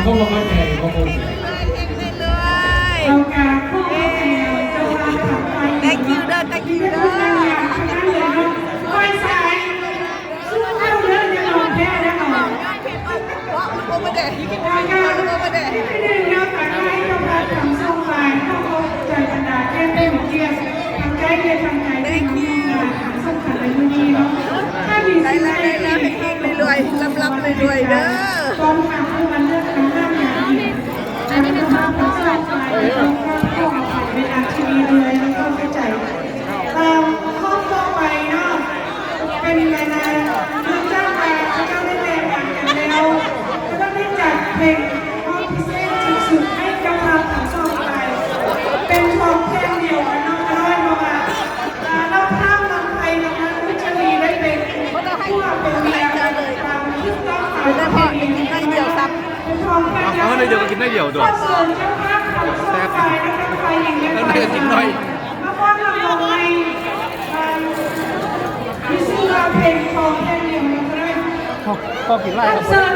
ເຮົາບໍ່ເຂົ້າໃຈ ເຮົາບໍ່ເຂົ້າໃຈ. ເຮົງໆ ລວຍໆ ເຮົງໆ ລວຍໆ ເຈົ້າພາບທາງຝ່າຍຍິງເນາະ Thank you ເດີ Thank you ເດີ ມີແຕ່ຜູ້ງາມໆທັງນັ້ນເລີຍເນາະ ຝ່າຍຊາຍ ສູ້ເຂົ້າເດີ ຢ່າຍອມແພ້ເດີເຮົາ. Over there. You can drink over there. ນິດໜຶ່ງເນາະ ຕາກໄມ້ເຈົ້າພາບທາງສອງຝ່າຍ ເຮົາເຂົ້າໃຈບັນດາແຂກຜູ້ມີກຽດ ທັງໃກ້ ແລະ ທາງໄກ ທີ່ມາຮ່ວມງານອັນສຳຄັນໃນມື້ນີ້ເນາະ. ໄດ້ແລ້ວ ໄດ້ແລ້ວ ເຮັງໆ ລວຍໆ ລ່ຳໆ ລວຍໆ ເດີ. ຕ້ອນຮັບຜູ້ມາເລືອກນາງງາມອີກ ແລະ ເຈົ້າພາບທັງສອງຝ່າຍ ຕ້ອງຂໍອະໄພເວລາທີ່ມີເລື່ອຍ ແລະ ຄວາມເຂົ້າໃຈ. ເອີ ຮອບຕໍ່ໄປເນາະ ເປັນລາຍງານ ເນື່ອງຈາກວ່າເຂົາເຈົ້າໄດ້ແຕ່ງງານກັນແລ້ວ ເຂົາເຈົ້າໄດ້ຈັດເພງຮອບພິເສດສຸດໆ ໃຫ້ເຈົ້າພາບທັງສອງຝ່າຍ ເປັນທອງແທ່ງດຽວກັນເນາະ ເພາະວ່າ ເອີ ເຈົ້າພາບນຳໄທນຳນາງນຸດຈະລີໄດ້ເປັນຜົວເປັນເມຍກັນຕາມຖືກຕ້ອງຕາມປະເພນີ ເປັນທອງແທ່ງ ເອົາ ເອົາໜ້ອຍດຽວກໍກິນໜ້ອຍດຽວຕົວະ ເຊີນເຈົ້າພາບທັງສອງຝ່າຍ ທັງຝ່າຍຍິງ ແລະ ຝ່າຍຊາຍ ມາຟ້ອນລຳວົງໃຫ້ ເອີ ມີຊື່ວ່າເພງທອງແທ່ງດຽວກັນເລີຍ. ພໍກິນຫຼາຍ ເຊີນ